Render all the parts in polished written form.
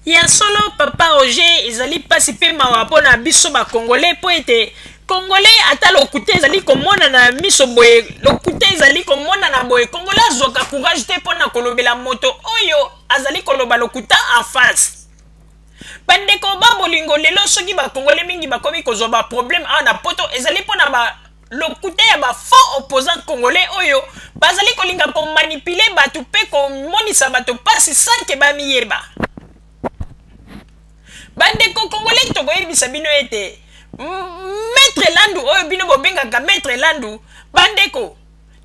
Ya solo papa Roger, ezali mpasi mpe mawa mpo na biso ba Congolais, mpo ete Congolais ata lokuta ezali komonana na miso boye, lokuta ezali komonana boye, Congolais azwaka courage te mpo na kolobela moto oyo azali koloba lokuta en face. Bandeko ba bolingo, lelo soki ba Congolais mingi bakomi kozwa ba problème awa na poto, ezali mpo na ba lokuta ya ba faux opposants congolais oyo bazali kolinga komanipuler bato mpe komonisa bato mpasi sans que bamiyeba. Bandeko congolais, tokoyebisa bino ete Maître Landu oyo bino bobengaka Maître Landu, bandeko,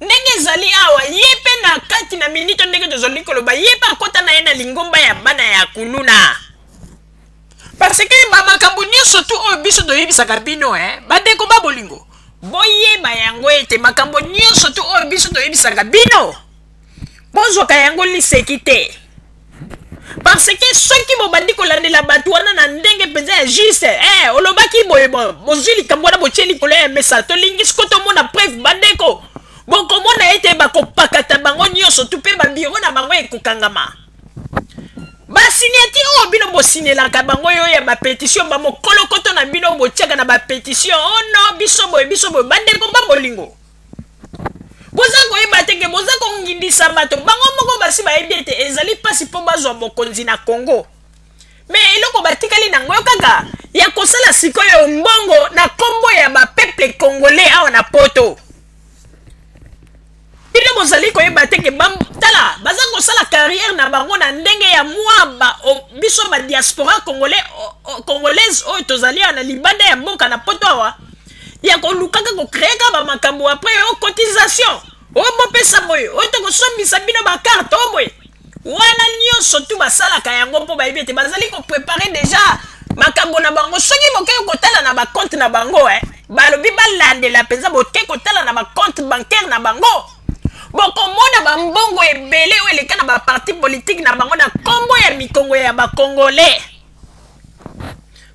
ndenge ezali awa, ye mpe na kati na minito ndenge tozali koloba, ye mpe akota na ye na lingomba ya bana ya kuluna. Parce que ba makambo nyonso tu oyo biso toyebisaka bino, bandeko ba bolingo, boyeba yango ete makambo nyonso tu oyo biso toyebisaka bino, bozwaka yango liseki te. Parce que soki bobandi kolandela bato wana na ndenge mpenza ya juste, olobaki boye, bozwi likambo wana botie likolo ya mesa, tolingi siko tomona preuve, bandeko, bokomona ete bakopakata bango nyonso tu mpe babiro na bango ekokangama. Basignature oyo bino bosignelaka bango oyo ya bapetition, bamokolokoto na bino botiaka na bapetition, oh non, biso boye, biso boye, bandeko ba bolingo, boza koyeba te ke boza kongindisa bato. Bango moko basi bayebi ete ezali mpasi mpo bazwa bokonzi na Congo, me eloko batikali nango kaka ya kosala sikoyo mbongo na nkombo ya bapeuple congolais awa na poto. Bino bozali koyeba te ke tala baza kosala carrière na bango na ndenge ya mwa biso ba diaspora congolais, congolaise oyo tozali awa na libanda ya mboka na poto awa, ya kolukaka kocréer kaka bamakambo après o cotisation oyo bopesa boye, oyo tokosombisa bino bacarte oyo boye wana nyonso tu basalaka yango mpo bayebi ete bazali kopréparer déjà makambo na bango. Soki bokei kotala na bacompte na bango, balobi balandela mpenza, bokei kotala na bacompte bancaire na bango, bokomona bambongo ebele oyo eleka na baparti politique na bango na nkombo ya mikongo ya bakongolais.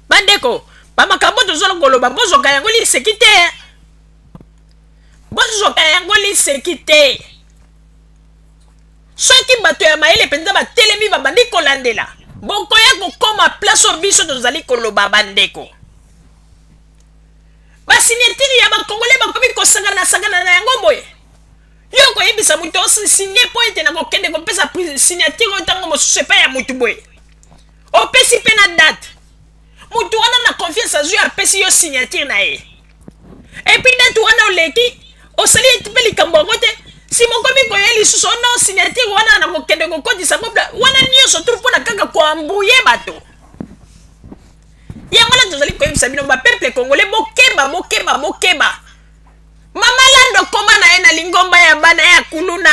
Bandeko, bamakambo tozala koloba, bozwaka yango liseki te, bozwaka yango liseki te. Soki bato ya mayele mpenza batelemi, babandi kolandela, bokoya kokóma place oyo biso tozali koloba. Bandeko, basignature ya bakongolais bakomi kosangana-sangana na yango boye. Yo koyebisa moto osigne mpo ete na kokende kopesa signature oyo ntango mosusu epai ya motu boye, opesi mpe na date, motu wana na confiance azwi, apesi yo signature na ye, et puis date wana oleki, osali mpe likambo yango te. Nsima okomi koya lisusu ono signature wana na kokende kokotisa ngo wana nyonso tu mpona kaka koembrouiller bato. Yango wana tozali koyebisa bino bapeuple congolais, bokeba, bokeba, bokeba. Mama Lando koma na ye na lingomba ya bana ya kuluna,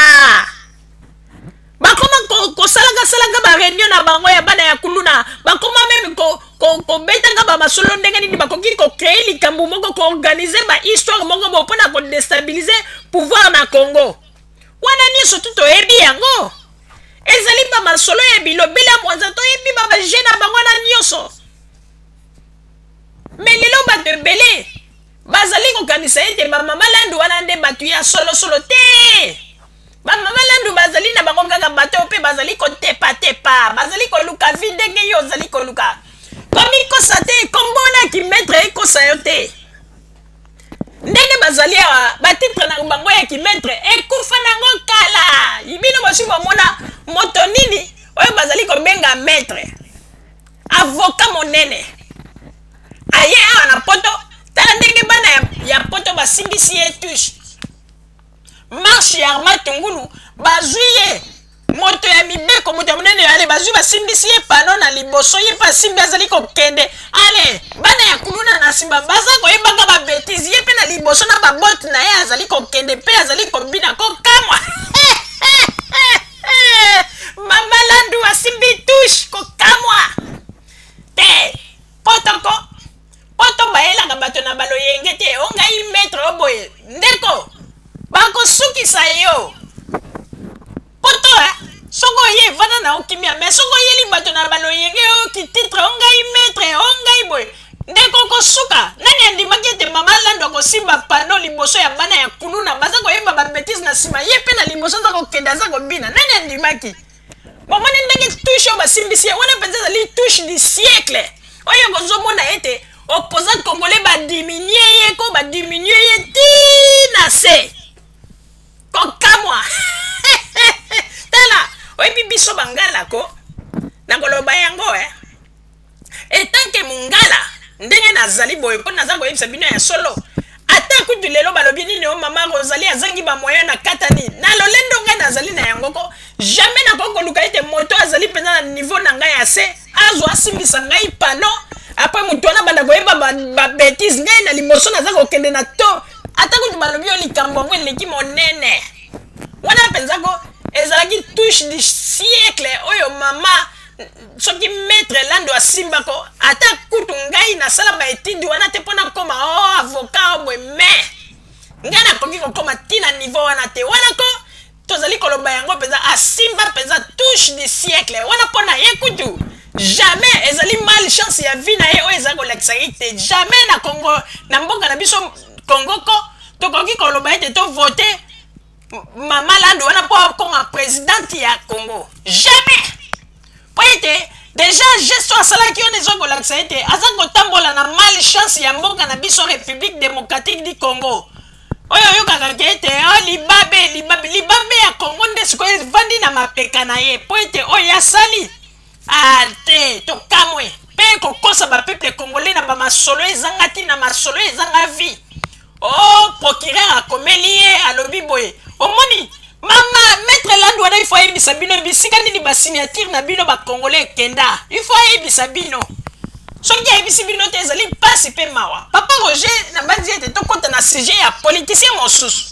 bakoma kosalaka salaka baréunion na bango ya bana ya kuluna, bakoma même kobetaka bamasolo ndenge nini bakoki kocréer likambo moko, koorganiser bahistoire moko bo mpona kodéstabiliser pouvoir na Congo. Wana nyonso tu toyebi yango, ezali bamasolo ya bilobela mwanza, toyebi babaje na bango wana nyonso. Me lelo bato ebele bazali kokanisa ete bamama Landu wana nde bato ya solosolo te. Bamama Landu bazali na bango kaka bato oyo mpe bazali kotepatepa, bazali koluka vie ndenge yo ozali koluka. Komikosa te, kombo na kimaître ekosa yo te. Ndenge bazali awa, batitre na bango ya kimaître ekufa nango kala. Bino bosi bomona moto nini oyo bazali kobenga maître, avocat monene, aye awa na poto, tala ndenge bana ya poto basimbisi ye touche? Marche ya Arma Tungulu, bazwi ye moto ya mibeko, moto ya monene, ale bazwi, basimbisi ye panneau na liboso, ye mpe asimbi, azali kokende. Ale bana ya kuluna na nsima baza koyebaka babêtises, ye mpe na liboso na babote na ye azali kokende mpe azali kobina. Kokamwa, mama Landu asimbi touche, kokamwa te. Potoko poto bayelaka bato na baloyenge te. O ngai maître o boye, ndeko, bakosukisa yo poto. Soki oye, evanda na okimia, mais soki oyeli bato na baloyenge oyo kititre, o ngai maître, o ngai boye, ndeko, kosuka. Nani andimaki ete mama Lando akosimba panneau liboso ya bana ya kuluna baza koyemba babêtises na nsima, ye mpe na liboso aza kokende, aza kobina? Nani andimaki? Bomoni ndenge touche oyo basimbi? politicien wana mpenza ezali touche du siècle oyo kozomona ete opposant congolais badiminue ye ko badiminue ye ti na se. Kokamwa. Tala, oyebi biso bangala ko nakoloba yango eh. Etant que mongala ndenge nazali boye mpo naza koyebisa bino ya solo, ata kutu lelo balobi nini o mama Rosalie azangi ba moyen na katani na lolendo ngai nazali na yango ko jamais nakoki koluka ete moto azali mpenza na niveau na ngai ya se azwa asimbisa ngai pano apres moto wana banda koyeba babetise ba ngai na limoso naza kokende na to ata kutu balobi yo likambo yango eleki monene wana mpenza ko ezalaki touche du siècle oyo mama soki maître Lando asimbako ata kutu ngai nasala ba étude wana te mpo nakoma o oh, avocat o oh, boye mais ngai nakoki kokoma ti na niveau wana te. Wana ko tozali koloba yango mpenza asimba mpenza touche du siècle wana mpo na ye kutu jamais ezali malchance ya vie na ye oyo ezali kolakisa ye te jamais na Congo, na mboka na biso Congo ko tokoki koloba ete tovote mama Lando wana mpo akoma présidente ya Congo jamais, mpo ete deja geste oyo asalaki wana eza kolakisa ete aza kotambola na malchance ya mboka na biso République démocratique du Congo oyo oyokaka ke ete oh, libabe libabe libabe ya Congo nde sikoyo evandi na mapeka na ye mpo ete oyo asali ate tokamwe mpe kokosa bapeuple congolais na bamasolo ezanga ntina, masolo ezanga vie. Oh, procureur akomeli ye alobi boye, omoni mama maître Landu wana ifo ayebisa bino bisika nini basignature na bino bacongolais ekenda, ifo ayebisa bino. Soki ayebisi bino te ezali mpasi mpe mawa. Papa Roger, nabanzi ete tokɔta na sujet ya politicien mosusu.